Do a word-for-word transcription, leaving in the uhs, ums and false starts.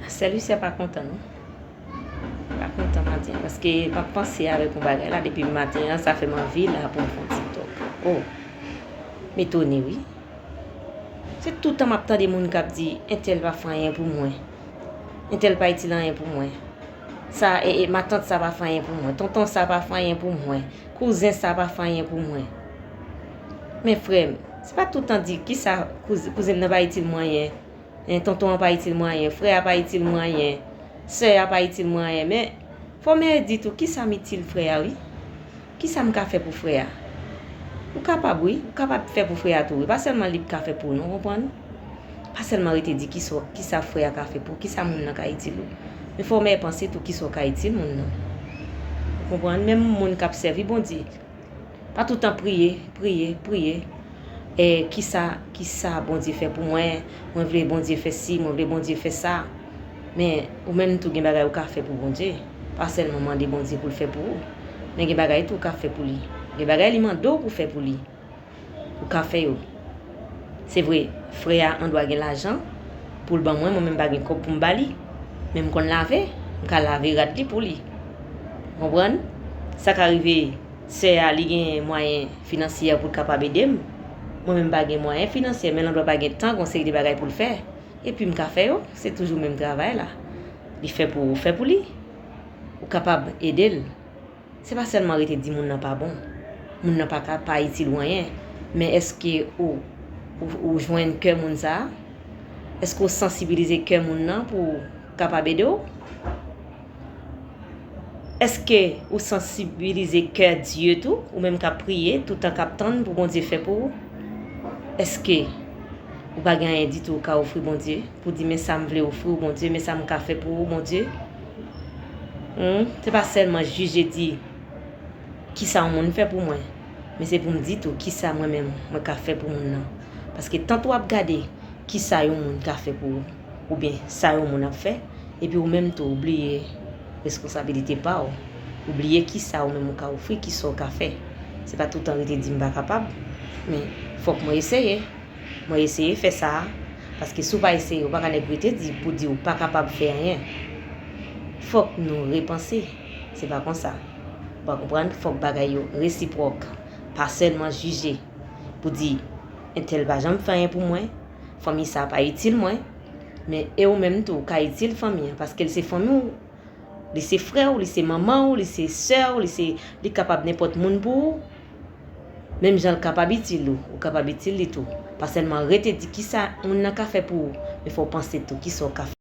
Sè Lucia pa kontan non. Pa kontan maten an, paske m ap panse avèk yon bagay la depi maten an, sa fè m anvi la pou m fè yon TikTok. Oh, m etone wi. Se tout tan m ap tande moun k ap di, entèl pa fè anyen pou mwen. Entèl pa itil anyen pou mwen. Sa, e, e, matant sa pa fè anyen pou mwen. Tonton sa pa fè anyen pou mwen. Kouzen sa pa fè anyen pou mwen. Men frè m, se pa tout tan di, kisa kouzen, kouzen m nan pa itil mwen anyen. Tonton an pa itil mwen anyen, frè a pa itil mwen anyen, sè a pa itil mwen anyen. Men fò m di tou, kisa m itil frè a wi? Kisa m ka fè pou frè a? Ou kapab wi, ou kapab fè pou frè a tou wi. Pa sèlman li ka fè pou ou non, konprann? Pa sèlman rete di kisa, kisa frè a ka fè pou ou, kisa moun nan ka itil ou. Men fò w mèt panse tou kisa w ka itil moun nan. Ou konprann? Menm moun k ap sèvi Bondye, pa tout tan priye, priye, priye. E kisa, kisa Bondye fè pou mwen? Mwen vle Bondye fè si, mwen vle Bondye fè sa. Men ou menm tou gen bagay ou ka fè pou Bondye. Pa sèlman mande Bondye pou l fè pou ou. Men gen bagay tou ou ka fè pou li. Gen bagay li mande w pou fè pou li. Ou ka fè yo. Se vre, frè a andwa gen lajan pou l ban mwen, mwen menm pa gen kòb pou m ba li. Men m konn lave, m ka lave rad li pou li. Konprann? Sa ka rive, sè a li gen mwayen finansyè pou l kapab ede m. Mwen menm pa gen mwayen finansyè, men l andwa pa gen tan, gen yon seri de bagay pou l fè. Epi m ka fè yo, se toujou menm travay la. Li fè pou ou, fè pou li. Ou kapab ede l. Se pa sèlman rete di moun nan pa bon. Moun nan pa ka pa itil ou anyen. Men èske ou, ou, ou jwenn kè moun sa a? Èske ou sansibilize kè moun nan pou kapab ede w? Èske ou sansibilize kè Dye tou? Ou menm k ap priye, toutan k ap tann pou Bondye fè pou ou? Èske ou pa gen anyen ditou ou ka ofri Bondye? Pou di, men sa m vle ofri w, Bondye, men sa m ka fè pou ou, Bondye. Hmm? Se pa sèlman jije di, kisa yon moun fè pou mwen, men se pou m di tou, kisa mwen menm, mwen ka fè pou moun nan. Paske tanto w ap gade kisa yon moun ka fè pou ou, oubyen sa yon moun ap fè, epi ou menm tou, ou bliye responsabilite pa w. Ou bliye kisa ou menm ou ka ofri, kisa w ka fè. Se pa tout tan rete di m pa kapab, men fòk mwen eseye. Mwen eseye fè sa a, paske si w pa eseye, ou pa ka nèk rete di pou di ou pa kapab fè anyen. Fòk nou repanse. Se pa konsa. Ou pa konprann? Fòk bagay yo resipwòk. Pa sèlman jije pou di, entèl pa janm fè anyen pou mwen, fanmi sa pa itil mwen, men e ou menm tou, ou ka itil fanmi an, paske l se fanmi w. Li se frè w, li se manman w, li se sè w, li se, li kapab nenpòt moun pou ou. Menm jan l kapab itil ou, ou kapab itil li tou. Pa sèlman rete di kisa moun nan ka fè pou ou, men fò w panse tou kisa w ka fè.